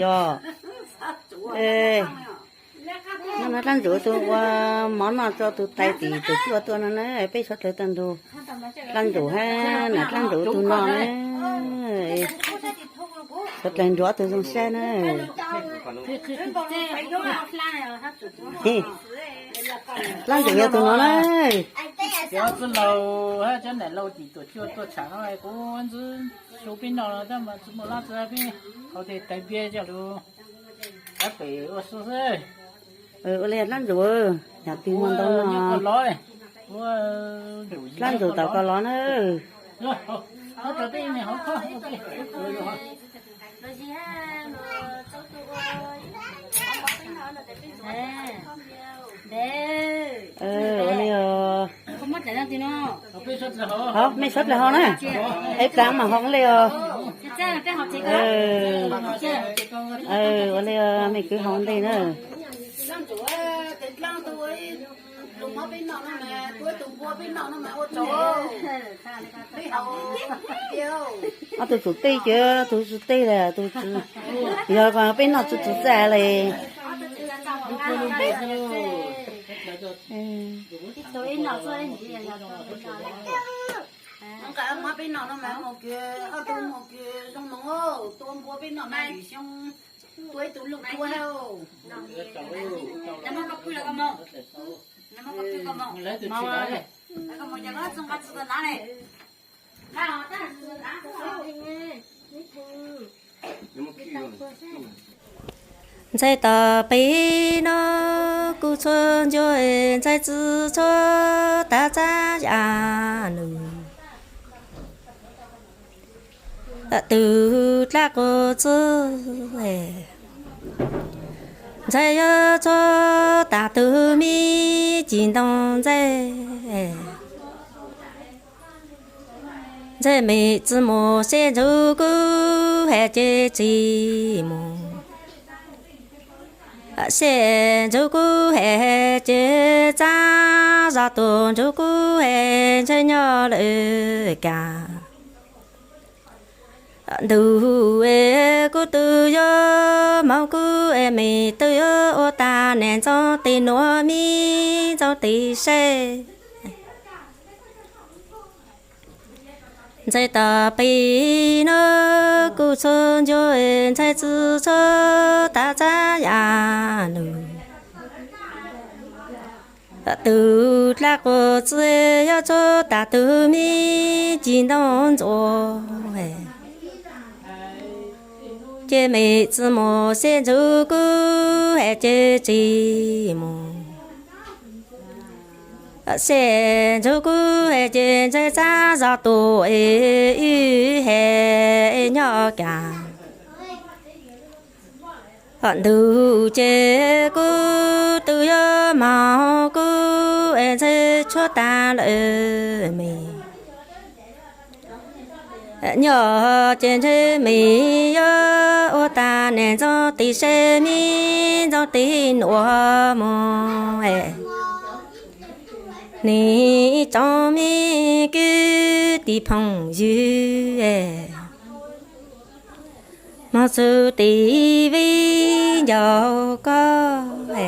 Yog, no dlaab ntsuav tus ua mov noj tso tus tais tim tus cuaj tuaj no na, peb suav dlawg tag nrho. Dlaab ntsuav hab nam dlaab ntsuav tus no na, suav dlawg ntsuav tus zoo sab na. Dlaab ntsuav yog tus no na. Cov txwj laug hab cov nam laug tim tuam cuaj tuaj tsham no kuv ntxwv su peb noj los tab mas tsis muaj lab tsi peb haus tes tais npias coj lug rov pem ua su xwb. Ua li dlaab ntsuav, yog tig muag ntau no, dlaab ntsuav tau koj los na. Ua li os, mej suav dlawg haus na, ib plab mas haus li os. Ua li mej kwv haus ntej na. Ob tug tsum tej ces tus tsum tej, yog peb noj tsis tsum txaj li. Ntxhais tau peb noj kuj txhua ncua, ntxhais txwv txhua tag txhab yam nus. Tug dlaab quas txwv, ntxhais yuav txhua tag tug me cim ntoo ntxaij. Ntxhais mej tsi mus seb ntsuj kub hais ces tsis mus, seb ntsuj kub hais ces txav zog tus ntsuj kub hais ntshai nyob lawm kag. Ntuj es kuv twb yuav moog, kuv es mej twb yuav ua tag, nam ntxoov tes nuav me ntxoov tes saib. Ntxhais tau peb noj kuj txhua ncua, ntxhais txwv txhua tag txhab yam nus. Tug dlaab quas txwv yuav txhua tag tug me cim ntoo ntxuav, ces mej tsi mus seb ntsuj kub hais ces tsis mus, seb ntsuj kub hais ces ntshai txav zog tus es wb hais nyob kag. Ntuj ces kuv twb yuav moog, kuv es ntshai tshuav tag lawm mej. Nyob ces ntshai mej yuav ua tag, nam ntxoov tes saib me ntxoov tes nuav mus. Neb tsoom me kwv tij phooj ywg, moog txug tim vij ncaus koj,